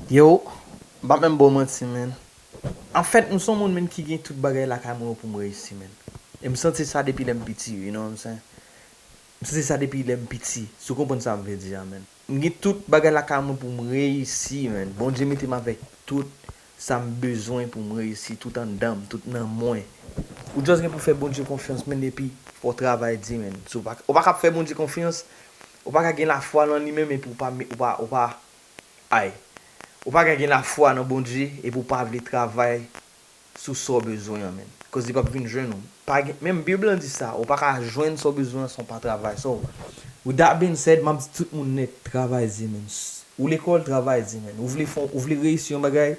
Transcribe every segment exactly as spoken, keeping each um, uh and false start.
Yo, m p ap menm ba w manti, man. Anfèt, m se yon moun, man, ki gen tout bagay lakay mwen yo pou m reyisi, man. E m santi sa depi lè m piti, you know what I'm saying? M santi sa depi lè m piti, si w konprann sa m vle di a, man. M gen tout bagay lakay mwen pou m reyisi, man. Bondye mete m avèk tout sa m bezwen pou m reyisi, tout anndan m, tout nan mwen. Ou just gen pou fè Bondye konfyans, man, epi fò w travay di, man. Si w pa, ou pa ka fè Bondye konfyans, ou pa ka gen lafwa nan li menm epi w pa, ou pa, ou pa, ay. Ou pa ka gen lafwa nan Bondye epi w pa vle travay sou sa w bezwen an, man. Cause li p ap vin jwenn ou. Pa gen, menm Bib lan di sa, ou pa ka jwenn sa w bezwen an san w pa travay. So, with that being said, m ap di tout moun nèt, travay di, man. Ou lekòl, travay di, man. Ou vle fè, ou vle reyisi yon bagay,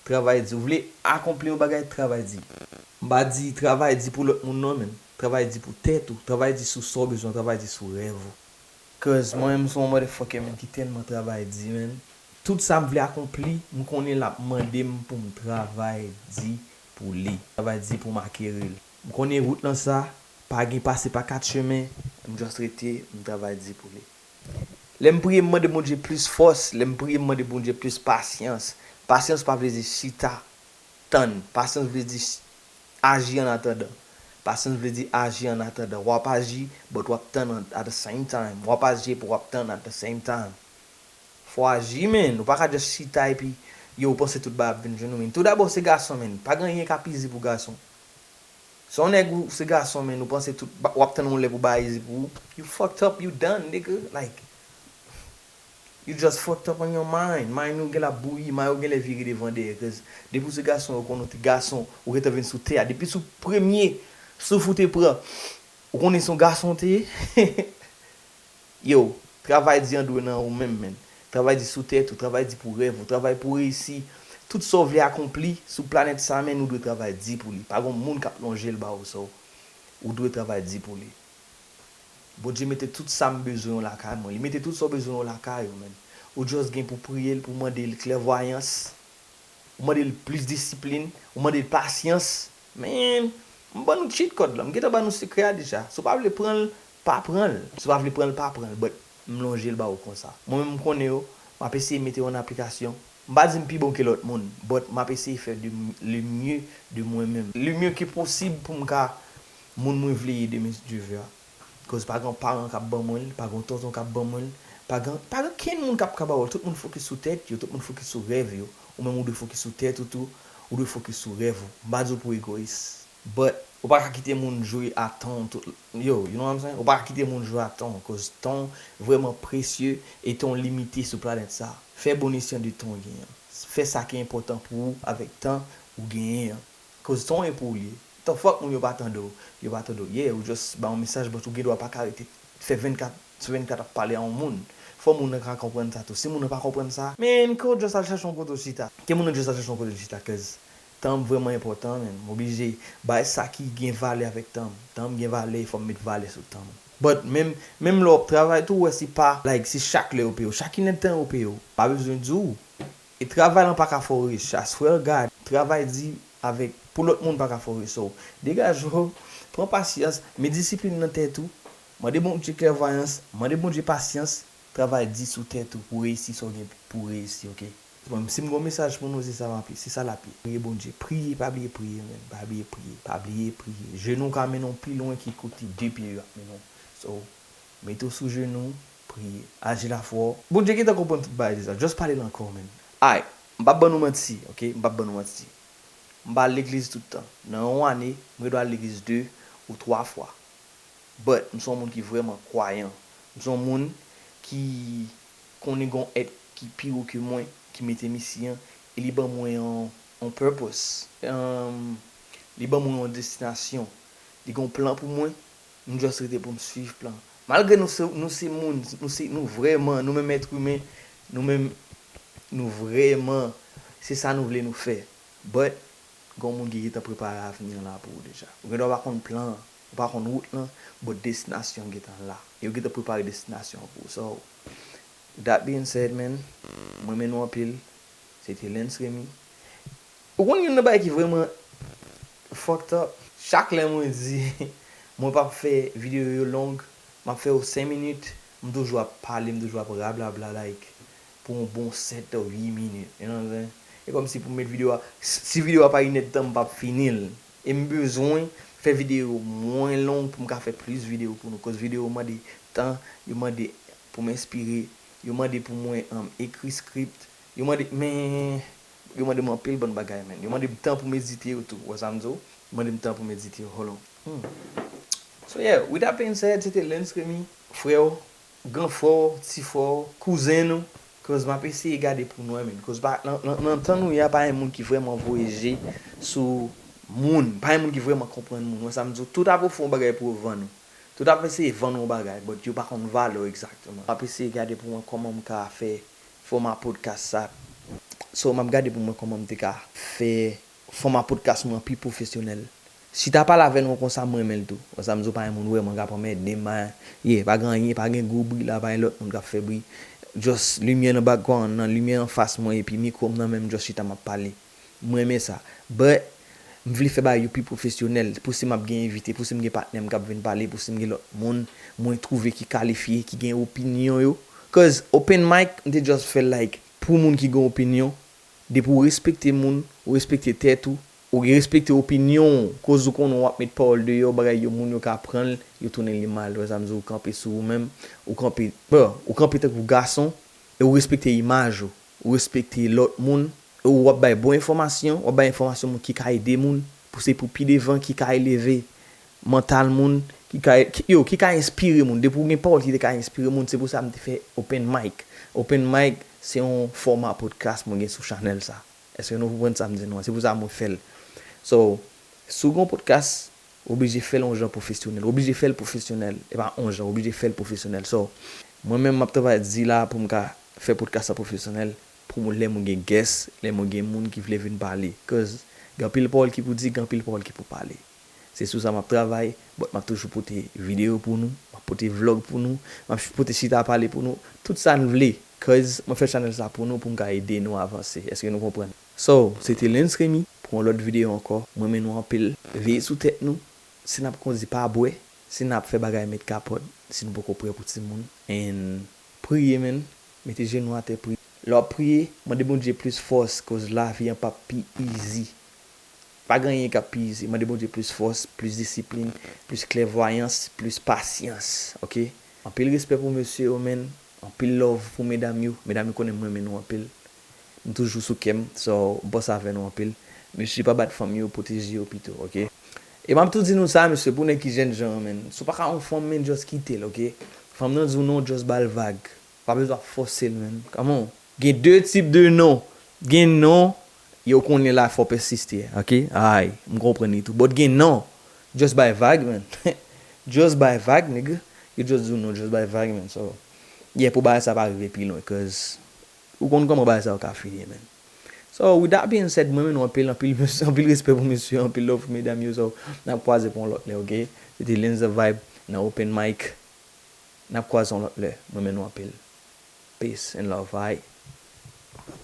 travay di. Ou vle akonpli yon bagay, travay di. M pa di travay di pou lòt moun non, man. Travay di pou tèt ou, travay di sou sa w bezwen, travay di sou rèv ou. Cause mwen menm se yon motherfucker, man, ki tèlman travay di, man. Tout sa m vle akonpli, m konnen l ap mande m pou m travay di pou li. Travay di pou m akeri l. M konnen wout lan sa, pa gen pase pa kat chemen, m just rete, m travay di pou li. Lè m priye, m mande Bondye plis fòs, lè m priye, m mande Bondye plis pasyans. Pasyans pa vle di chita, tann. Pasyans vle di ch-, aji an atandan. Pasyans vle di aji an atandan. W ap aji, but w ap tann an, at the same time. W ap aji epi w ap tann at the same time. Fò w aji, man. Ou pa ka just chita epi, yo, ou panse tout bagay ap vin jwenn ou, man. Toudabò, se gason, man. Pa gen anyen k ap izi pou gason. Si w nèg ou se gason, man, ou panse tout ba-, w ap tann yon lè pou bagay izi pou ou. You fucked up, you done, nigga. Like, you just fucked up on your mind. Mind ou genlè ap bouyi, mind ou genlè vire devan dèyè. Cause depi w se gason, yo konn ou te gason, ou gentan vin sou tè a. Depi sou premye souf ou te pran, ou konnen se yon gason w te ye. Yo, travay di an dwe nan ou menm, man. Travay di sou tèt ou, travay di pou rèv ou, travay pou reyisi. Tout sa w vle akonpli sou planèt sa, man, ou dwe travay di pou li. Pa gen moun k ap lonje l ba ou, so, ou dwe travay di pou li. Bondye mete tout sa m bezwen yo lakay mwen. Li mete tout sa w bezwen yo lakay ou, man. Ou just gen pou priye l, pou mande l klèvwayans. Ou mande l plis disiplin, ou mande l pasyans. Man, m ban nou cheat code la, m gentan ban nou sekrè a deja. Si w pa vle pran l, pa pran l. Si w pa vle pran l, pa pran l. But m lonje l ba ou konsa. Mwen menm m konnen yo, m ap eseye mete yo an aplikasyon. M pa di m pi bon ke lòt moun, but m ap eseye fè de m-, le mieux de mwen menm. Le mieux ke posib pou m ka moun mwen vle ye demen si Dye vle a. Cause pa gen paran k ap ban mwen l, pa gen tonton k ap ban mwen l, pa gen, pa gen kenn moun k ap ka ba w l. Tout moun fokis sou tèt yo, tout moun fokis sou rèv yo. Ou menm ou dwe fokis sou tèt ou tou, ou dwe fokis sou rèv ou. M pa di w pou w egoyis. But, ou pa ka kite moun jwe a tan w tout, yo, you know what I'm saying? Ou pa ka kite moun jwe a tan w, cause tan w vrèman presye e tan w limite sou planèt sa. Fè bon esyan de tan w genyen an. Fè sa ki enpòtan pou ou avèk tan ou genyen an. Cause tan w e pou w li ye. The fuck moun yo pa tande w, yo pa tande w. Yeah, ou just ba yon mesaj, but ou gen dwa pa ka rete fè vennkat sou vennkat ap pale a yon moun. Fò moun nan ka konprann sa tou. Si moun nan pa konprann sa, man, ke w just al chache yon kote w chita. Ke moun nan just al chache yon kote l chita, cause tan m vrèman enpòtan, man. M oblije bay sa ki gen valè avèk tan m. Tan m gen valè, fò m met valè sou tan m. But menm, menm lè w ap travay tou, w wè se pa, like, se chak lè yo peye w. Chak inèdtan yo peye w. Pa bezwen di w. E travay lan pa ka fè w rich. I swear God, travay di avèk, pou lòt moun pa ka fè w rich. So, degaje w, pran pasyans, met disiplin nan tèt ou, mande Bondye klèvwayans, mande Bondye pasyans, travay di sou tèt ou pou w reyisi sa w gen pou w reyisi, oke? Bon, si m gen yon mesaj pou nou, se sa m ap, se sa l ap ye. Priye Bondye, priye, pa bliye priye, man, pa bliye priye, pa bliye priye. Jenou w ka mennen w pi lwen ke kote de pye yo ap mennen w. So, mete w sou jenou w, priye. Aji lafwa w. Bondye gentan konprann tout bagay deja. Just pale l ankò, man. Ay, m p ap ban nou manti, oke? M p ap ban nou manti. M pa al legliz tout tan. Nan yon ane, m gen dwa al legliz de ou twa fwa. But, m se yon moun ki vrèman kwayan. M se yon moun ki konnen gen yon èt ki pi wo ke mwen, ki mete m isi an, e li ban mwen yon, yon purpose. Em, li ban mwen yon destinasyon. Li gen yon plan pou mwen, m just rete pou m swiv plan. Malgre nou se, nou se moun, nou se, nou vrèman, nou menm èt imen, nou menm, nou vrèman, se sa nou vle nou fè. But, gen yon moun ki gentan prepare avni an la pou ou deja. Ou gen dwa pa konn plan an, ou pa konn wout lan, but destinasyon an gentan la. E yo gentan prepare destinasyon an pou ou. So, with that being said, man, m renmen nou anpil. Se te Lens Remy. Ou konn youn nan bagay ki vrèman fucked up? Chak lè mwen di mwen p ap fè videyo yo long, m ap fè yo senk minit, m toujou ap pale, m toujou ap rablabla, like, pou yon bon sèt, uit minit. You know what I'm saying? E kòmsi pou m met videyo a, si videyo a pa inèdtan, m p ap fini l. E m bezwen fè videyo mwen long pou m ka fè plis videyo pou nou. Koz videyo mande tan, yo mande pou m enspire, yo mande pou mwen um, ekri script, yo mande, men, yo mande m anpil bann bagay, men. Yo mande m tan pou m edite yo tou. Wè sa m di w? Yo mande m tan pou m edite yo. Hold on. Hmm. So yeah, with that being said, se te Lens Remy, frè w, gran frè w, ti frè w, kouzen nou. Koz m ap eseye gade pou nou, men. Koz pa, nan, nan, nan tan nou ye a, pa gen moun ki vrèman voye je sou moun. Pa gen moun ki vrèman konprann moun. Wè sa m di w? Tout ap ofri yon bagay pou yo vann ou. Tout ap eseye vann ou yon bagay, but yo pa konn valè w egzakteman. M ap eseye gade pou mwen kòman m ka fè fòma podcast sa. So, m ap gade pou mwen kòman m te ka fè fòma podcast mwen pi pwofesyonèl. Chita pale avè nou konsa, m renmen l tou. Wè sa m di w, pa gen moun vrèman k ap anmède m, pa, yeah, pa gen anyen, pa gen gwo bri la, pa gen lòt moun k ap fè bri. Just limyè nan background nan, limyè anfas mwen, epi mikwo m nan men m, just chita m ap pale. M renmen sa. But, m vle fè bagay yo pi pwofesyonèl. Pou si m ap gen envite, pou si m gen patnè m k ap vin pale, pou si m gen lòt moun, mwen twouve ki kalifye, ki gen opinyon yo. Cause open mic, m te just fè l like, pou moun ki gen opinyon. Depi w respekte moun, ou respekte tèt ou, ou respekte opinyon w, koz ou konnen w ap met pawòl deyò, bagay yo, moun yo ka pran l, yo tounen li mal. Wè sa m di w, ou kanpe sou ou menm, ou kanpe, bon, ou kanpe tankou gason, e ou respekte imaj ou, ou respekte lòt moun, e w ap bay bon enfòmasyon, w ap bay enfòmasyon moun ki ka ede moun, pouse pou pi devan, ki ka eleve mantal moun, ki ka, ki, yo, ki ka enspire moun. Depi w gen pawòl ki te ka enspire moun, se pou sa m te fè open mic. Open mic, se yon fòma podcast mwen gen sou chanèl sa. Èske nou konprann sa m di nou an? Se pou sa mwen fè l. So, si w gen yon podcast, w oblije fè l yon jan pwofesyonèl. W oblije fè l pwofesyonèl. E pa yon jan, w oblije fè l pwofesyonèl. So, mwen menm, m ap travay di la pou m ka fè podcast la pwofesyonèl, pou mwen, lè mwen gen guest, lè mwen gen moun ki vle vin pale. Cause gen anpil pawòl ki pou di, gen anpil pawòl ki pou pale. Se sou sa m ap travay, but m ap toujou pote videyo pou nou, m ap pote vlog pou nou, m ap pote chita pale pou nou, tout sa n vle. Cause mwen fè chanèl sa pou nou, pou m ka ede nou avanse. Èske nou konprann? So, se te Lens Remy pou yon lòt videyo ankò. Mwen renmen nou anpil. Veye sou tèt nou. Si n ap kondi, pa bwè. Si n ap fè bagay, met kapòt. Si nou poko prè pou timoun. And priye, man. Mete jenou atè, priye. Lè w ap priye, mande Bondye plis fòs, cause lavi an p ap pi easy. Pa gen anyen k ap pi easy. Mande Bondye plis fòs, plis disiplin, plis klèvwayans, plis pasyans, oke? Anpil respè pou mesye yo, man. Anpil love pou medam yo. Medam yo konnen m renmen nou anpil. M toujou sou kè m, so, m panse avè nou anpil. Mesye pa bat fanm yo, pwoteje yo pito, oke? E m ap tou di nou sa, mesye, pou nèg ki jèn jan an, man. Si w pa ka yon fanm, man, just kite l, oke? Fanm nan di w non, just ba l vag. Pa bezwen ap fòse l, man. Come on. Gen de tip de non. Gen non, yo konnen la fò pèsiste, oke? Ay, m konprann li tou. But gen non, just bay vag, man. Just bay vag, nigga. Yo just di w non, just bay vag, man. So, yeah, pou bagay sa pa rive pi lwen, cause ou konn kòman bagay sa yo ka fini, man. So, with that being said, mwen renmen nou anpil, anpil, anpil respè pou mesye, anpil love pou medam yo. So, n ap kwaze pou yon lòt lè, oke? Se te Lenz The Vibe nan Open Mic. N ap kwaze yon lòt lè. Mwen renmen nou anpil. Peace and love, alright?